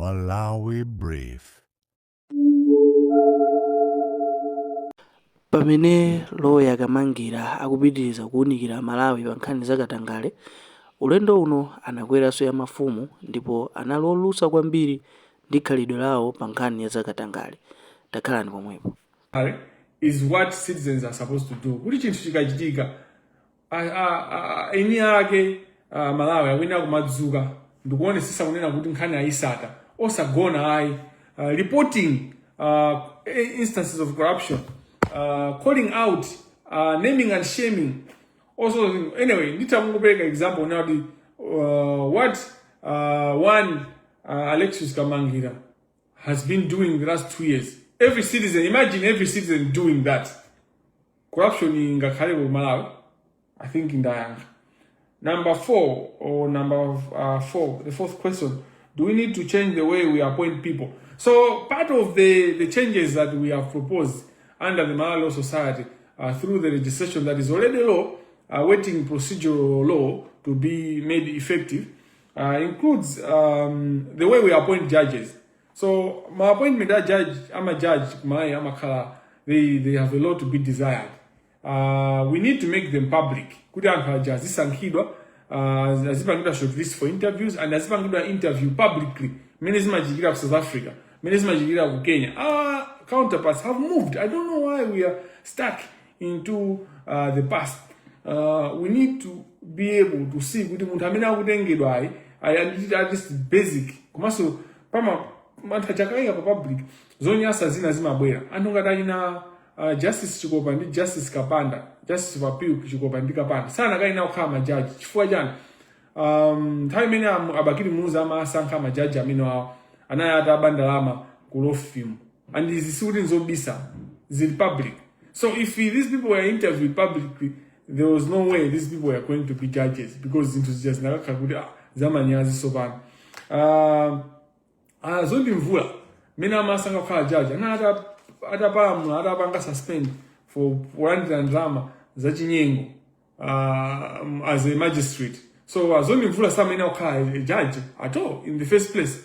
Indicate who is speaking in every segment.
Speaker 1: Malawi Brief.
Speaker 2: Pamene loya Kamangila akupitiriza kuwunikira Malawi pa nkhani zakatangale, ulendo uno anakweranso ya Mafumu ndipo anali olusa kwambiri ndi khalidwe lawo pa nkhani ya zakatangale. Takhalani pomwepo.
Speaker 3: Is what citizens are supposed to do. Kuti chinthu chikachitika eni ake Malawi akwena kumadzuka ndikuonesesa kunena kuti nkhani ayisata osagona ayi, reporting instances of corruption, calling out, naming and shaming. Also, anyway, nditamukupereka example now what one Alexious Kamangila has been doing the last 2 years. Every citizen, imagine every citizen doing that. Corruption in Ngakhale Malawi, I think in Dayanga. Number 4, or number 4, the fourth question, do we need to change the way we appoint people? So part of the changes that we have proposed under the Malawi Law Society through the legislation that is already law, awaiting procedural law to be made effective, includes the way we appoint judges. So my appointment as judge, I'm a judge, I'm a color, they have a lot to be desired. We need to make them public. Could judge this Sankidwa, as if I'm going to shortlist for interviews, and as if I'm going to interview publicly. Many Majigila of South Africa, many Majigila of Kenya. Our counterparts have moved. I don't know why we are stuck into the past. We need to be able to see kuti munthu amene akutengedwa at least basic. Komanso pama manthachakaiya pa public zonyasa zina zimabwera. Anthu ngati achina Justice Chikopa ndi Justice Kapanda, Justice Papiu Chikopa ndi Kapanda. Sana kaina kukhala majaji. Chifukwa chani? Nthawi imene abakiri muza amasankha majaji amene awo anayata bandalama ku law firm. And this is nzobisa zili public. So if these people were interviewed publicly, there was no way these people were going to be judges, because it was just nakakakuti za Manyazi sopano. Zondi mvula mena amasanga kukhala judge anata atapamula atapanga suspend for kulandira drama za chinyengo as a magistrate. So zondi mvula samena kukhala a judge at all in the first place.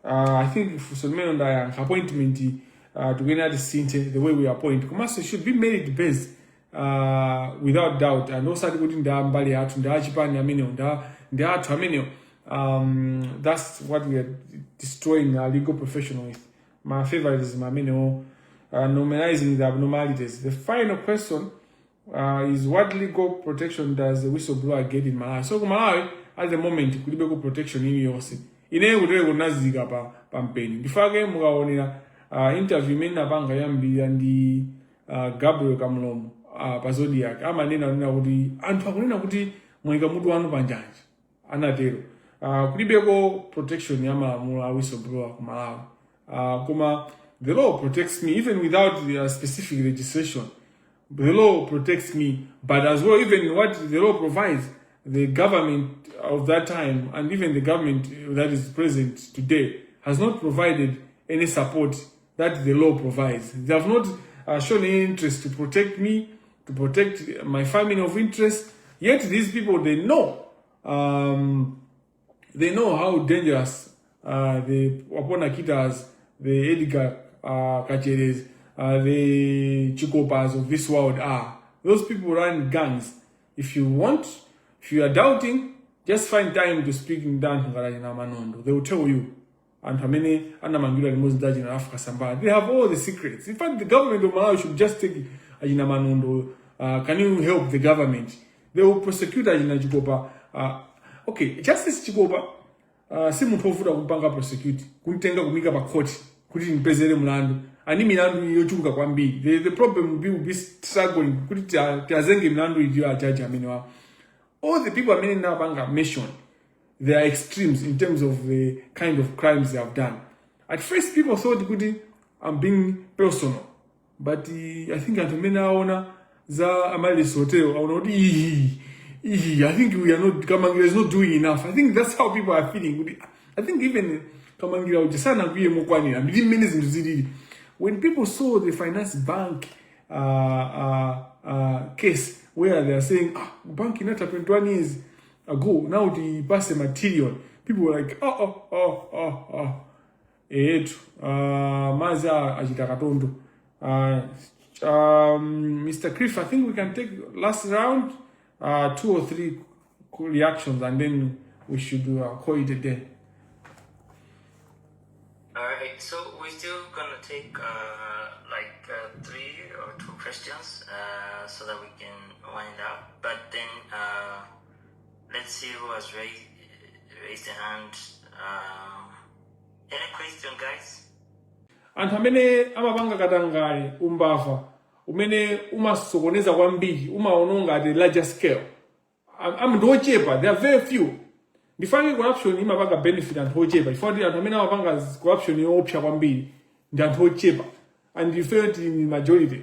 Speaker 3: I think if Solomon and appointment to get the sinte the way we appoint Kumaso should be merit based without doubt, and also putting the mbali atu nda achipani amene nda atu amene. That's what we are destroying our legal profession with. My favorite is my normalizing the abnormalities. The final question is, what legal protection does the whistleblower get in Malawi? So Malawi at the moment could legal protection in yosi. Ine kutele kunazika pa mpeni. Ndifake mukaonera interview mena panga yambira ndi Gabriel Kamlomo pa Zodiac. Amanena nena kuti anthu akunena kuti mweka mutu wanu panjanja. Anatero. Kulibeko protection ya malamulo a whistleblower ku Malawi. Kuma the law protects me even without the specific legislation. The law protects me, but as well, even what the law provides, the government of that time and even the government that is present today has not provided any support that the law provides. They have not shown any interest to protect me, to protect my family of interest. Yet these people, they know how dangerous the Waponakitas, the Edgar Kacheres, the Chikopas of this world are. Those people run gangs. If you are doubting, just find time to speak in Dan Manondo. They will tell you. And how many Anamangila and most in Africa Samba. They have all the secrets. In fact, the government of Malawi should just take Ajina Manondo. Can you help the government? They will prosecute Ajina Chikopa. Okay, Justice Chikopa, si munthu ofuta kupanga prosecute, kuntenga kumika pa court, kuti nipezere mlandu. Ani milandu yochuluka kwambiri. The problem will be struggling, kuti tiazenge milandu idiyo a judge amene wa. All the people amene now banga mentioned, they are extremes in terms of the kind of crimes they have done. At first, people thought kuti I'm being personal, but I think Antomena Aona za Amalis Hotel, I think we are not, Kamangila is not doing enough. I think that's how people are feeling. I think even Kamangila Ujasana be Mokwani, I'm really minutes into ZD. When people saw the finance bank case where they are saying, bank in that happened 20 years ago, now the pass the material, people were like, mazi achita katondo. Mr. Cliff, I think we can take last round, 2 or 3 reactions, and then we should call it a day.
Speaker 4: Alright, so we're still gonna take 3 or 2 questions so that we can wind up. But then let's see who has raised a hand. Any question, guys?
Speaker 3: Anthu amene amapanga katangale umbava umene umasokoneza kwambiri umaononga at a larger scale. Anthu ochepa, there are very few. Ndifake corruption imapanga benefit anthu ochepa. Ifoti anthu amene amapanga corruption yoopsa kwambiri ndi anthu ochepa, and you felt in majority,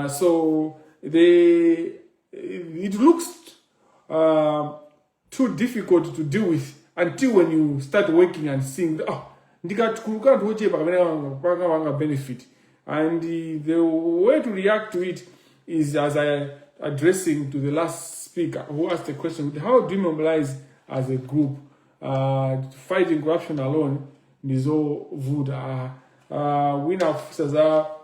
Speaker 3: so it looks too difficult to deal with until when you start working and seeing ndikatuluka anthu ochepa kamene benefit. And the way to react to it is as I addressing to the last speaker who asked the question, how do you mobilize as a group? Fighting corruption alone is all good.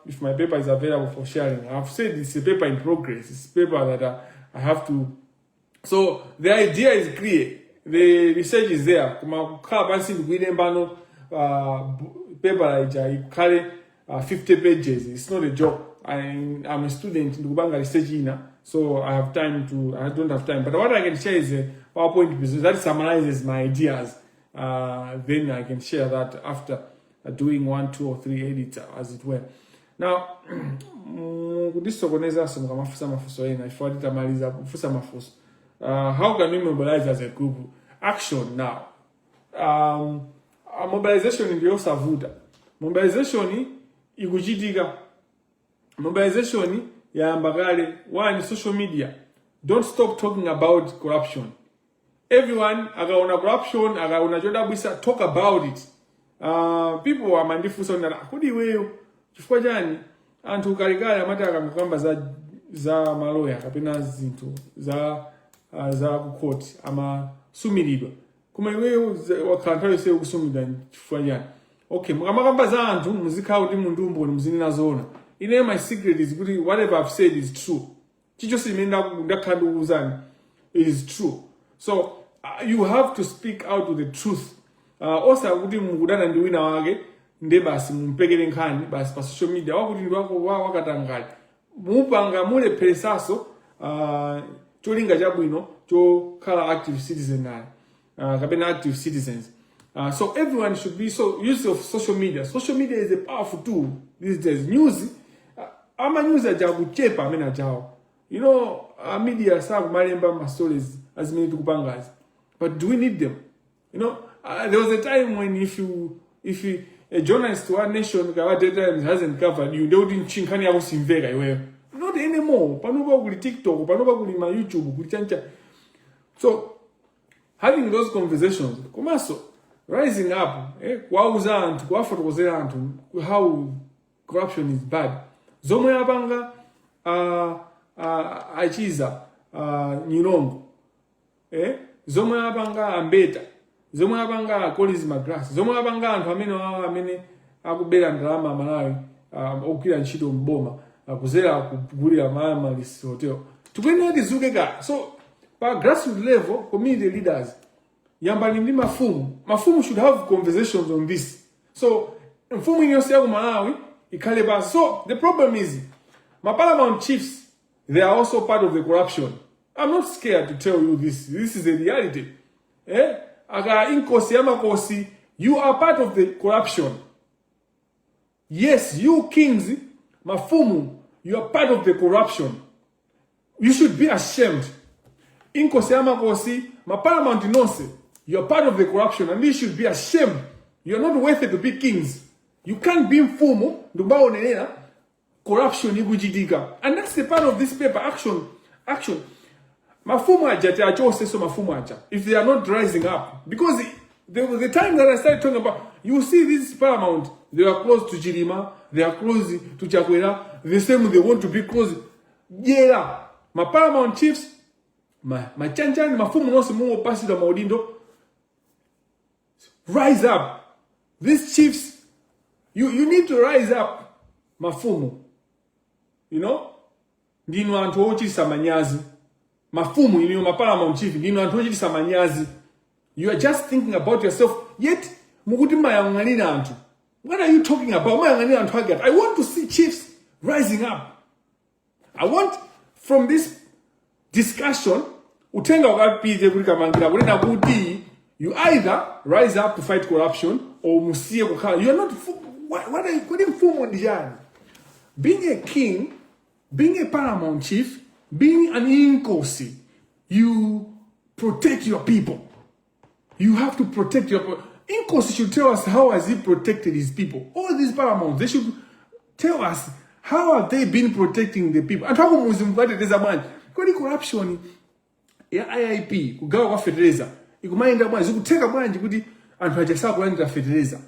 Speaker 3: If my paper is available for sharing, I've said it's a paper in progress. It's a paper that I have to. So the idea is clear. The research is there. Paper like carry 50 pages. It's not a joke. I'm a student in Kubanga research, so I don't have time. But what I can share is a PowerPoint business that summarizes my ideas. Then I can share that after doing 1, 2, or 3 edits, as it were. Now, how can we mobilize as a group? Action now. Mobilization in the Osavuda. Mobilization igujidiga. Mobilization ya mbagale. One, social media. Don't stop talking about corruption. Everyone, agaona corruption, agaona joda bisa, talk about it. People are mandifuso na kudi weyo. Chifukwa jani, antu karigaya mataka mkamba za maloya, kapina zintu, za kukoti, ama sumiridwa. Kuma weyo wakantari se ukusumida chifukwa jani. Okay, mkamba za antu, muzika uti mundumbo, mzini na zona. My secret is good, whatever I've said is true. Chichosi menda uzani, it is true. So, you have to speak out to the truth. Osa kuti mungudana ndi wina wake nde basi mumpekere nkhani basi pa social media wakuti ndi wako wakatangali mupanga mule pesaso cholinga chabwino chokhala active citizen kapena active citizens. So everyone should be use of social media. Social media is a powerful tool these days. News news ajakuchepa amena jao. Media sabu malemba ma stories as many tukupangazi. But do we need them? There was a time when if a journalist to one nation hasn't covered you, they wouldn't chinkani yako simvega iwewe. Not anymore. Panoba kuli TikTok, panoba kuli ma YouTube, kuli chancha. So having those conversations, kumaso rising up, kwauza antu, kwafotokozera antu, how corruption is bad. Zomwe yapanga achiza Nyilongo, zomwe yapanga Ambeta, zomwe yapanga Collins Magras, zomwe yapanga anthu amene akubera ndalama Malawi, okira ntchito mboma, kuzera kugulira Malawi hotel. Tukwenera tizuke ka. So pa grassroots level, community leaders, yambani ndi Mafumu should have conversations on this. So mfumu iniyonse ya ku Malawi ikhale basi. So the problem is my paramount chiefs, they are also part of the corruption. I'm not scared to tell you this. This is a reality. Aga inkosi amakosi, you are part of the corruption. Yes, you kings, Mafumu, you are part of the corruption. You should be ashamed. Inkosi amakosi, my paramount inonse, you are part of the corruption, and you should be ashamed. You are not worthy to be kings. You can't be Mfumu, ndubao nenena, corruption igujidiga. And that's the part of this paper, action. Mafumu ajate achose so Mafumu aja. If they are not rising up. Because there was a time that I started talking about, you see this paramount, they are close to Chilima, they are close to Chakwera, the same they want to be close. Yeah. My paramount chiefs, my chanchan, Mafumu no se mungo pasi da maudindo. Rise up. These chiefs, you need to rise up, Mafumu. You know? Ndinu anthu ochititsa manyazi. Mafumu, you know, Paramount chief, ndinu anthu ochititsa manyazi. You are just thinking about yourself, yet, mukuti mayang'anira anthu. What are you talking about? Mayang'anira anthu agati. I want to see chiefs rising up. I want, from this discussion, utenga ukapite kuti Kamangila, kunena kuti, you either rise up to fight corruption, or musiye kukhala. You are not, what are you, mfumu ndijani? Being a king, being a paramount chief, being an inkosi, you protect your people. You have to protect your people. Inkosi should tell us how has he protected his people. All these paramounts, they should tell us how have they been protecting the people. And how there's a man. Because corruption, ya IIP, kugawa kwa fertilizer. Ikumaenda mwanji, zikuteka mwanji kuti anthu hajasa kulandira fertilizer.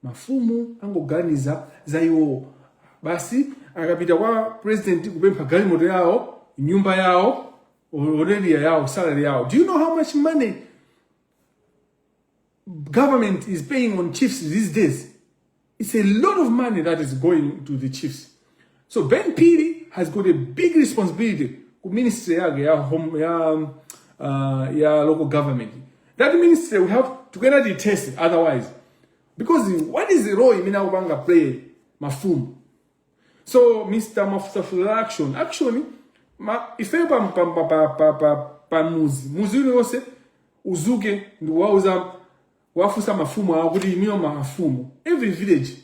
Speaker 3: Mafumu angoganiza za iwo. Basi akapita kwa president kupempha galimoto yao, nyumba yao, orelia yao, salary yao. Do you know how much money government is paying on chiefs these days? It's a lot of money that is going to the chiefs. So Ben Piri has got a big responsibility to ministry ya local government. That ministry will have to get it tested otherwise. Because what is the role in Minabanga play Mafumu? So Mr. Mafumu action if you pa muzi yose uzuke ndiwauza wafusa mafumu akuti imiyo mafumu every village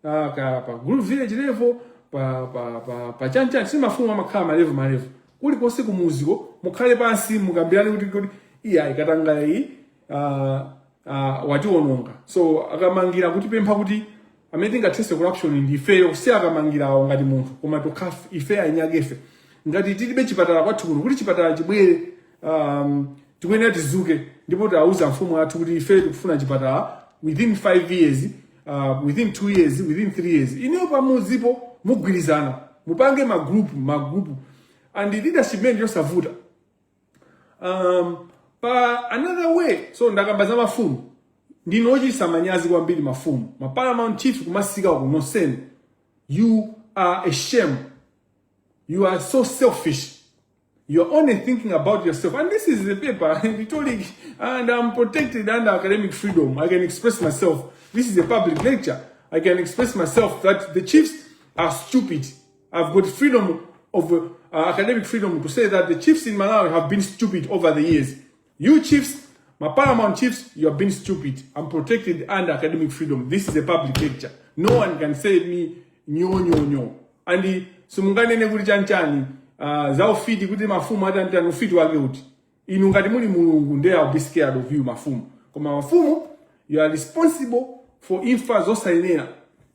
Speaker 3: pa group village level pa chancha si mafumu amakhala malevu kuli konse kumuziko mukhale pansi mukambirane kuti iya ikatangala iyi wationonga. So Akamangira kuti pempha kuti amene tingateste corruption ndi ifeyo si Akamangira awo ngati munthu koma tokhafe ife anyagefe ngati tilibe chipatala kwathu kuno kuti chipatala chibwere tikwene tizuke ndipo tauza mfumu athu kuti ife tikufuna chipatala within 5 years, within 2 years, within 3 years. Iniyo pamuzipo mugwirizana mupange magrupu and the leadership men yosavuta. Pa another way, so ndakambaza mafumu ndinu ochititsa manyazi kwambiri mafumu paramount chief kumasika kunoseni. You are a shame. You are so selfish. You're only thinking about yourself. And this is the paper. And I'm protected under academic freedom. I can express myself. This is a public lecture. I can express myself that the chiefs are stupid. I've got freedom of academic freedom to say that the chiefs in Malawi have been stupid over the years. You chiefs, my paramount chiefs, you have been stupid. I'm protected under academic freedom. This is a public lecture. No one can say me, nyo. And sumungane neguri chanchani, zao fiti kuti mafumu hata ufiti wake uti. Inu ngati muli mulungu nde I'll be scared of you mafumu. Koma mafumu, you are responsible for imfa zosayenera.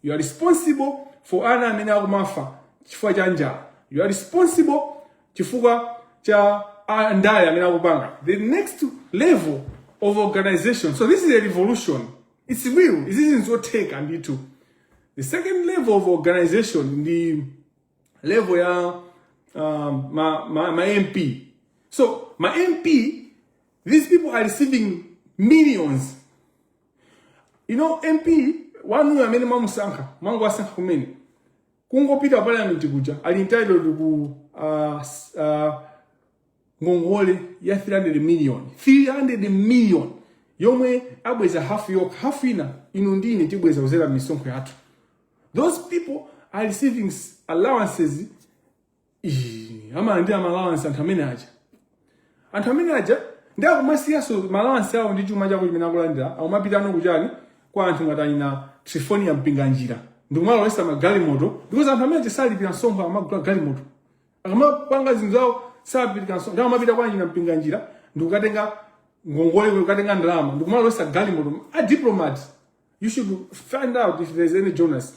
Speaker 3: You are responsible for ana amene akumafa chifukwa cha njala. You are responsible chifukwa cha ndaya amene akupanga. The next level of organization. So this is a revolution. It's real. This isn't so take and it too. The second level of organization, the level ya my MP. So my MP, these people are receiving millions. You know, MP, one amene mamusankha, mangu wasankha kumene. Kungopita parliament kuja, ali entitled ku ngongole ya 300 million. 300 million. Yomwe abweza half ina inundini tibweza uzela misonkho yathu. Those people are receiving allowances. Ama ndi allowance anthamene aja. Anthamene aja ndi akumasiya so allowance yawo ndi chuma chako chimene akulandira akumapita ano kuchani kwa anthu ngati na trifoni ya mpinga njira. Ndikumaloletsa magalimoto because anthu amene salipira msonkho amagula galimoto. Akamapanga zinthu zawo salipira msonkho. Ndawo amapita kwa njira mpinga njira ndikukatenga ngongole kukatenga ndalama. Ndikumaloletsa galimoto. A diplomat, you should find out if there's any journalist.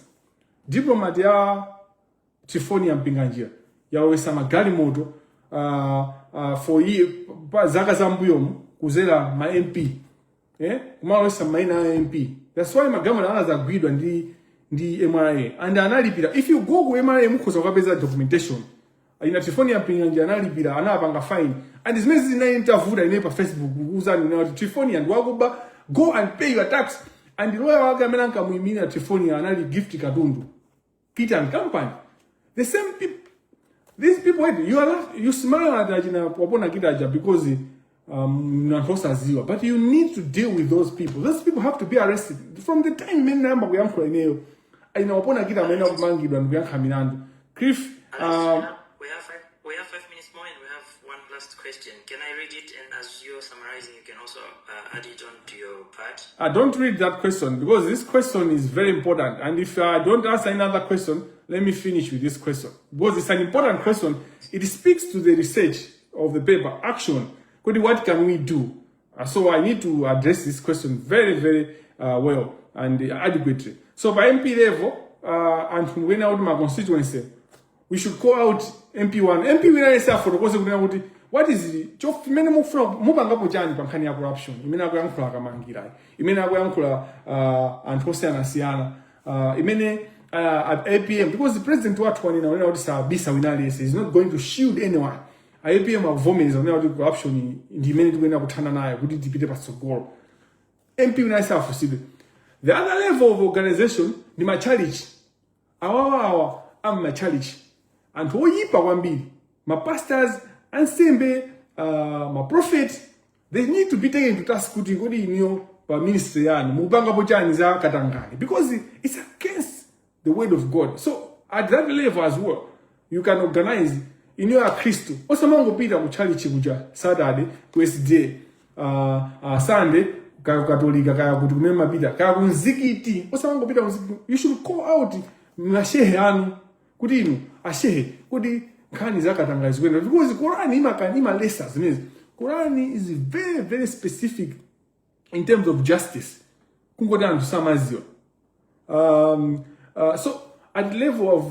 Speaker 3: Diplomat ya trifoni ya mpinga njira. Yawesa magalimoto for zaka za mbuyomu kuzera ma MP. Kumalowesa maina MP. That's why magalimoto anazagwidwa ndi MRA. And analipira. If you go ku MRA mukhoza ukapeza documentation. Ina trifoni ya mpinga njira analipira anapanga fine. And this message ina intervuda ine pa Facebook uzani na trifoni and wakuba go and pay your tax. and the lawyer wake amene ankamuyimira telefoni anali Gift Katundu, Peter and Company. The same people. These people, you smile at Ajina Wapona Kitaja because but you need to deal with those people. Those people have to be arrested. From the time men number we am in Wapona Kita men of Mangi and we are coming on. Cliff,
Speaker 4: we have 5 minutes more and we have one last question. Can I read it? And as you're summarizing, you can also add it on to your part.
Speaker 3: I don't read that question because this question is very important. And if I don't answer another question, let me finish with this question. Because it's an important question. It speaks to the research of the paper. Action. What can we do? So I need to address this question very, very well and adequately. So by MP level, and from when out my constituency, we should call out MP1. MP1 is for the question what is it? Just minimum from Mubangapo Jan Pankania corruption. Imena Guankula Kamangila. Imena Guankula and Hosea Siana. Imene at APM, because the president to what one in our Bisa Winalies is not going to shield anyone. APM of vomits on the corruption in the minute when I would turn an eye, would it be the Pasogor? MP Winasa for Sibu. The other level of organization, the my challenge. Our I'm my challenge. And who yipa wambi, my pastors and Sembe, my prophet, they need to be taken to task by ministry and Mubanga Bojaniza Katangani because it's against the word of God. So at that level as well, you can organize in your Christo. Also, Mango Peter Muchalichi Buja, Saturday, Wednesday, Sunday, Katolika, Kayakutumema Peter, Kagunzikiti. Also, Mango Peter, you should call out Nashehan, Kudinu, Ashe, Kudi, Kanizaka Tangas, because Quran ima lessons means Quran is very, very specific in terms of justice. Kungo down to Samazio. So at the level of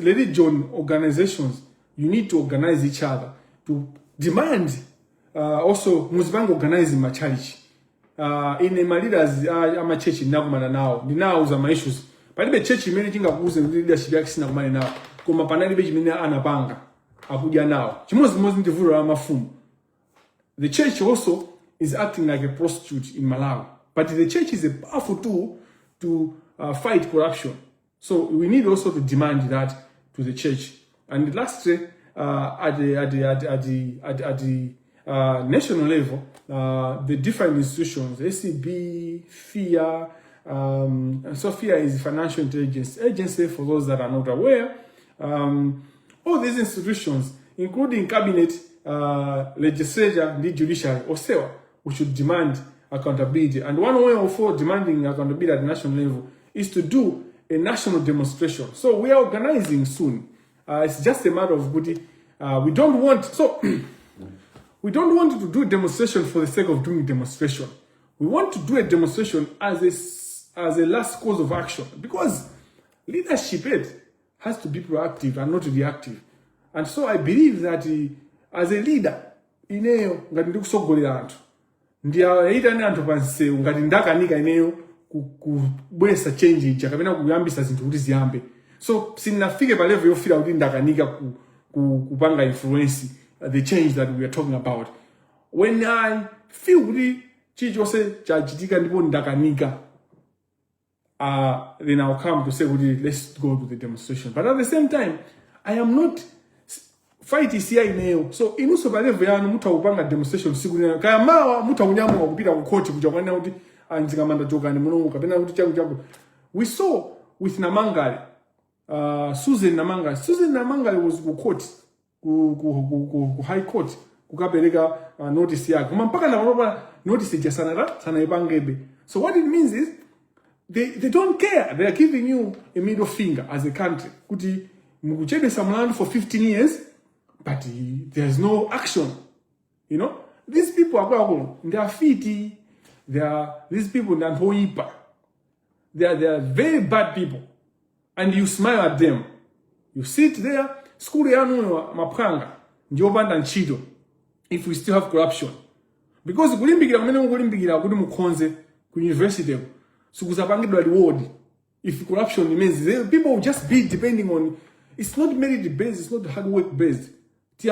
Speaker 3: religion organizations, you need to organize each other to demand also Musbang organizing my church. In my leaders I'm a church in Nagumana now. The now are my issues. But the church managing a who's in leadership action money now. Kuma panali bejimina anabanga. Abuja now. Chimos most ndivura Mafumu. The church also is acting like a prostitute in Malawi. But the church is a powerful tool to fight corruption. So we need also to demand that to the church. And lastly, at the national level, the different institutions, SCB, FIA, so FIA is Financial Intelligence Agency for those that are not aware. All these institutions, including cabinet, legislature, the judiciary, or SEWA, we should demand accountability. And one way of demanding accountability at the national level is to do a national demonstration. So we are organizing soon. It's just a matter of goodie. We don't want to do a demonstration for the sake of doing demonstration. We want to do a demonstration as a last course of action, because leadership has to be proactive and not reactive. And so I believe that as a leader, ineyo ngati ndikusogolera anthu ndiyaitani anthu pansi ngati ndakanika ineyo kubwesa change ija kapena kuyambisa zinthu kuti ziyambe. So sinafike pa level yofira kuti ndakanika kupanga influence the change that we are talking about. When I feel kuti chichose chachitika ndipo ndakanika, then I'll come to say, let's go to the demonstration. But at the same time, I am not fight is here in so inuso balevu yanu muta upanga demonstration siku nina kaya mawa muta unyamu wakupita kukoti kuja kwa nina uti anjikamanda jokani munongu kapena uti changu. We saw with Namangale, Susan Namangale was kukoti, ku high court, kukapeleka notice yake. Kumampaka na wanoba notice ya sana ibangebe. So what it means is, they don't care. They are giving you a middle finger as a country. Kuti mukuchebe some land for 15 years, but there's no action. You know, these people are going. They are fiti. These people they are very bad people, and you smile at them. You sit there. School yanu mapanga njobanda nchido. If we still have corruption, because kulimbigira kudi mukonze ku university. Reward. If corruption remains, people will just be depending on. It's not merit based. It's not hard work based. They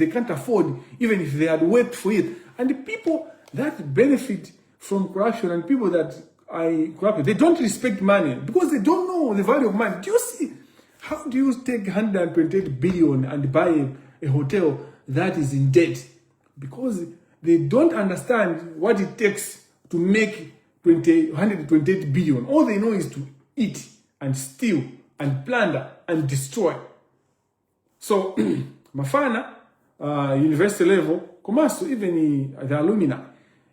Speaker 3: can't afford, even if they had worked for it. And the people that benefit from corruption and people that are corrupted, they don't respect money because they don't know the value of money. Do you see? How do you take 128 billion and buy a hotel that is in debt? Because they don't understand what it takes to make 128 billion. All they know is to eat and steal and plunder and destroy. So, Mafana, university level, commerce, even the alumni,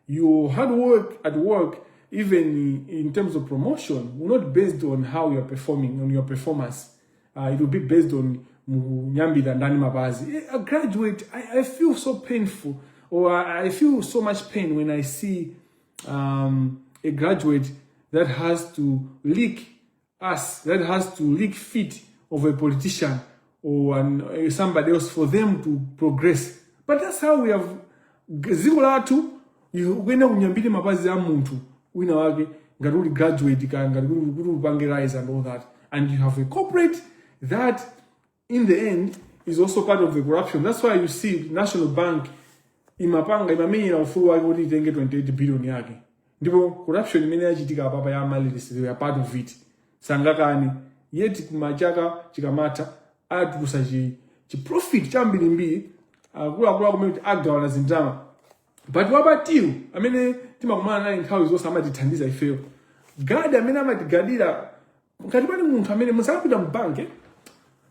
Speaker 3: your hard work at work, even in terms of promotion, will not based on how you are performing, on your performance. It will be based on Nyambi and Ndani Mabazi. A graduate, I feel so painful, or I feel so much pain when I see a graduate that has to lick us, that has to lick feet of a politician or somebody else for them to progress. But that's how we have zingolatu. When unyambili mabazi ya muntu, wina wage ngaruli graduate ka ngaruli bangerise and all that, and you have a corporate that in the end is also part of the corruption. That's why you see National Bank imapanga imamenyi na ufuru wake kuti itenge 28 billion yake. Ndipo corruption imene yachitika papa ya malilisi, they are part of it. Sangakani yeti kumachaka chikamata atukusa chi profit chambilimbili kula kumene agawana zindama. But wabatiyo amene timakumana naye nthawi zonse amatithandiza ifeyo. Gadi amene amatigadira ngati pali munthu amene musakapita mbanke,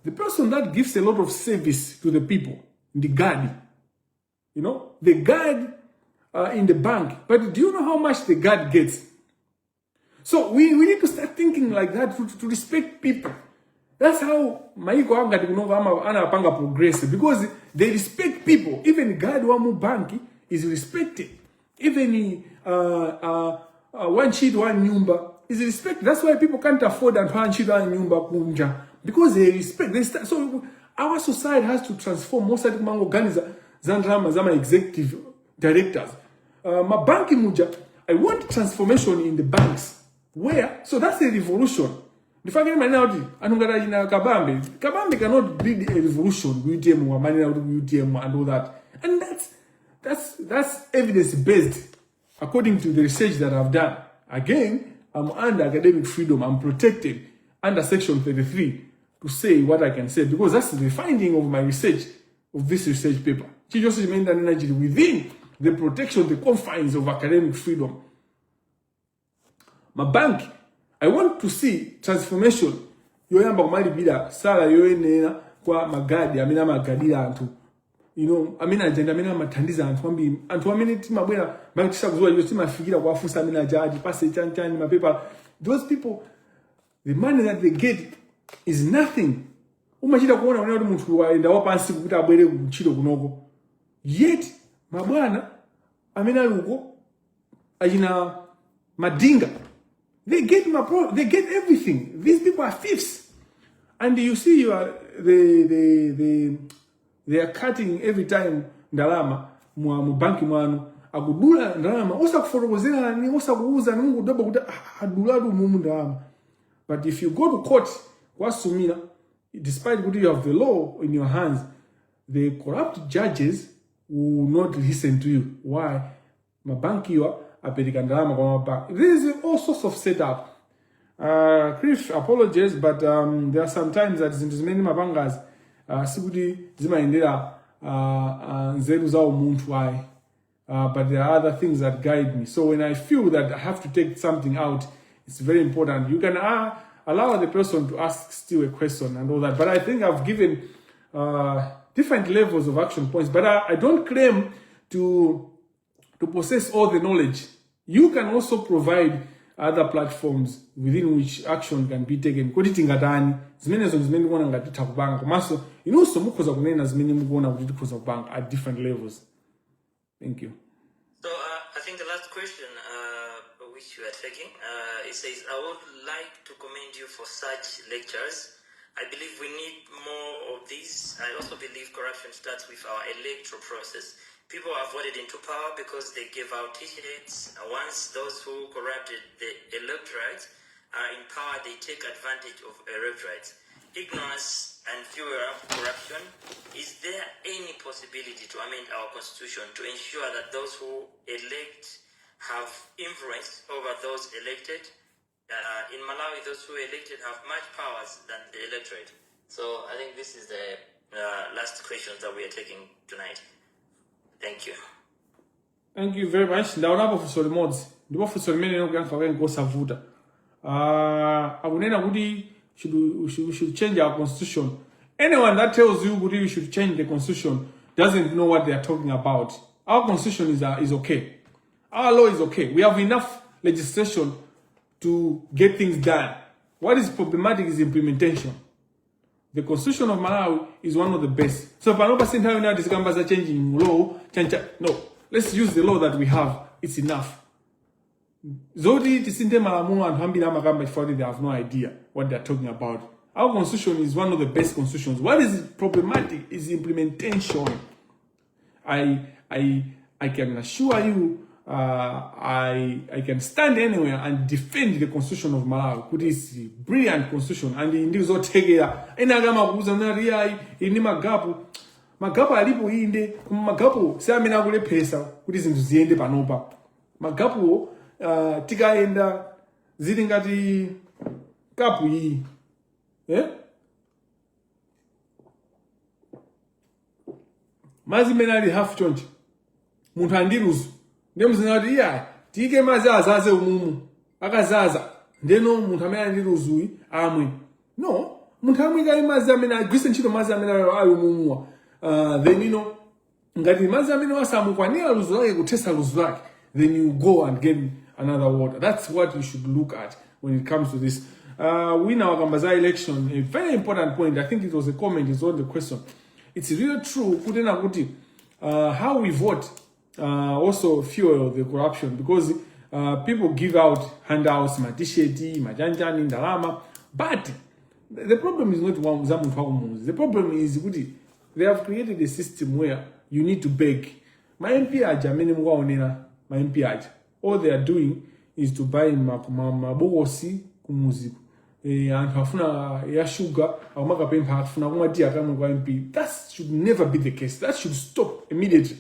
Speaker 3: the person that gives a lot of service to the people, the guard, you know, the guard in the bank. But do you know how much the guard gets? So we need to start thinking like that to respect people. That's how maiko anga tikunonga ama anapanga progress, because they respect people. Even guard wa mu banki is respected. Even one sheet one nyumba is respected. That's why people can't afford and one sheet one nyumba kunja, because they respect. So our society has to transform. Most of the organiza zandrama zama executive directors. Mabanki muja, I want transformation in the banks. Where? So that's a revolution. The fact that Kabambe cannot lead a revolution with UTM and all that. And that's evidence based according to the research that I've done. Again, I'm under academic freedom. I'm protected under Section 33 to say what I can say, because that's the finding of my research, of this research paper. Within the protection, the confines of academic freedom. My bank, I want to see transformation. Yoyamba kumali bila sala yoyenena kwa magadi amina magadira antu. You know, amina agenda amina matandiza antu ambi antu amina tima bwena bakisha kuzua yote mafikira kwa afusa amina jaji pase chantani mapepa. Those people, the money that they get is nothing. Umachita kuona wale mtu waenda wapansi kukuta abwele kuchilo kunoko. Yet mabwana amina luko ajina madinga. They get everything. These people are thieves, and you see, they are cutting every time. Ndalama mubanki mwanu agudula ndalama osa kuforokozera ni osa kuuza nungu doba kuta aduladu mumu ndalama. But if you go to court, wasumina, despite that you have the law in your hands, the corrupt judges will not listen to you. Why? Mabanki yo. This is all sorts of setup. Chris, apologies, but there are some times that in many mabangas, sigudi zima indira nzeru zao muntu wai. But there are other things that guide me. So when I feel that I have to take something out, it's very important. You can allow the person to ask still a question and all that. But I think I've given different levels of action points. But I don't claim to possess all the knowledge. You can also provide other platforms within which action can be taken. Koditi ngatani, zimene zimene kuona ngati takubanga. Komanso, inonso mukhoza kunena zimene mukuona kuti tikhoza kubanga at different levels. Thank you.
Speaker 4: So I think the last question which you are taking, it says, I would like to commend you for such lectures. I believe we need more of these. I also believe corruption starts with our electoral process. People are voted into power because they gave out t-shirts. Once those who corrupted the electorate are in power, they take advantage of electorates. ignorance and fuel corruption, is there any possibility to amend our constitution to ensure that those who elect have influence over those elected? In Malawi, those who elected have much powers than the electorate. So I think this is the last questions that we are taking tonight. Thank you.
Speaker 3: Thank you very much. Ndaonapo funso limodzi ndipo funso limene likuyankha kwake ngosavuta. Akunena kuti we should change our constitution. Anyone that tells you that we should change the constitution doesn't know what they are talking about. Our constitution is okay. Our law is okay. We have enough legislation to get things done. What is problematic is implementation. The constitution of Malawi is one of the best. So panopa senthawi now tisikamba za changing law, no. Let's use the law that we have. It's enough. Zoti tisinte malamulo anthu ambiri amakamba chifukwa they have no idea what they're talking about. Our constitution is one of the best constitutions. What is problematic is implementation. I can assure you, I can stand anywhere and defend the constitution of Malawi. Kuti is a brilliant constitution and ndizothekera. Ena kama kuuza nari yayi ini magapu alipo inde magapu samene akulephesa kuti zinthu ziyende panopa. Magapu tikaenda zili ngati kapu iyi. Mazi menali half chonchi. Munthu andiruzu. Ndiye mzinati iya tike mazi azaze umumu. Akazaza. Ndeno munthu amene andiruzu amwe. No, munthu amwe mazi amene agwise ntchito mazi amene ayo umumuwa. Then ngati mazi amene wasamukwanira luzu lake kuthesa luzu lake, then you go and get another water. That's what you should look at when it comes to this. Win our Kambaza election, a very important point. I think it was a comment, it's not the question. It's really true, how we vote also fuel the corruption, because people give out handouts, matisheti, majanjani, ndalama, but the problem is not one. The problem is they have created a system where you need to beg. My MP my MP all they are doing is to buy mabogosi kumuziku. And hafuna ya sugar au makapempa hafuna kumatia kama kwa MP. That should never be the case. That should stop immediately.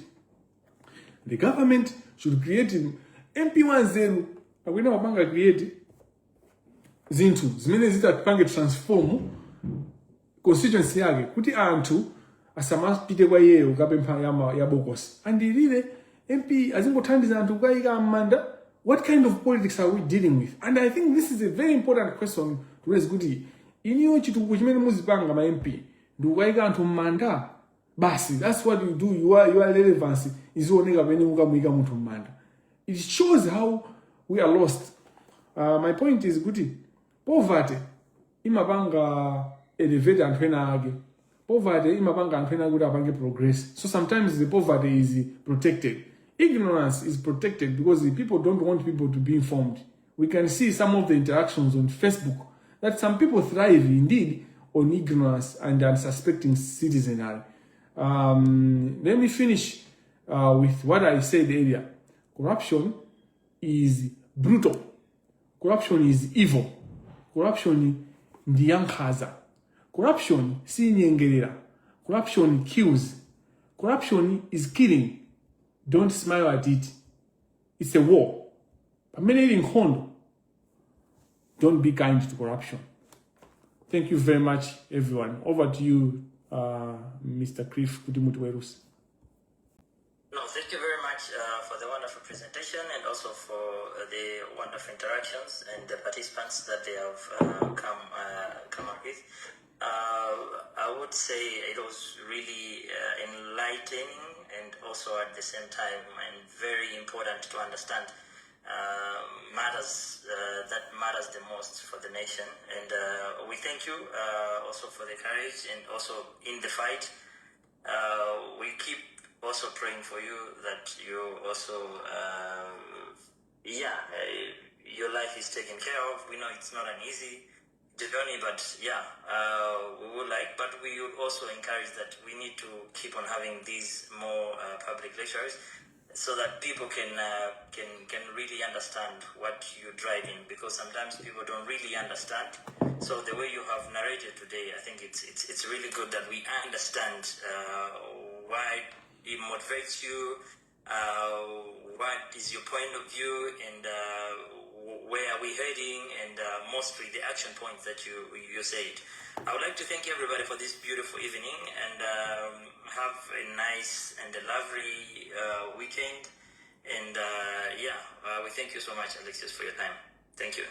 Speaker 3: The government should create MP 10 akwenda mapanga create zinthu zimene zitapange transform constituency yake kuti anthu asamapite kwa iyeyo kapempha ya bogosi. And lile MP azingothandiza anthu kukayika amanda. What kind of politics are we dealing with? And I think this is a very important question to raise. Iniyo chitukuko chimene muzipanga ma MP ndikukayika anthu mmanda basi. That's what you do. Your relevancy is oneka pene mukamuyika munthu mmanda. It shows how we are lost. My point is poverty imapanga elevate anthu ena ake. Poverty imapanga anthu ena kuti apange progress. So sometimes the poverty is protected. Ignorance is protected because the people don't want people to be informed. We can see some of the interactions on Facebook that some people thrive indeed on ignorance and unsuspecting citizenry. Let me finish with what I said earlier. Corruption is brutal. Corruption is evil. Corruption ndiyankhaza. Corruption si nyengerera. Corruption kills. Corruption is killing. Don't smile at it. It's a war. Don't be kind to corruption. Thank you very much, everyone. Over to you, Mr. Cliff Kutimutuwerus.
Speaker 4: No, thank you very much for the wonderful presentation and also for the wonderful interactions and the participants that they have come up with. I would say it was really enlightening and also at the same time and very important to understand matters that matters the most for the nation. And we thank you also for the courage and also in the fight. We keep also praying for you that you also your life is taken care of. We know it's not an easy journey, but we would like, but we would also encourage that we need to keep on having these more public lectures so that people can really understand what you're driving, because sometimes people don't really understand. So the way you have narrated today, I think it's really good that we understand why it motivates you, what is your point of view, and where are we heading, and mostly the action points that you said. I would like to thank everybody for this beautiful evening, and have a nice and a lovely weekend. And we thank you so much, Alexious, for your time. Thank you.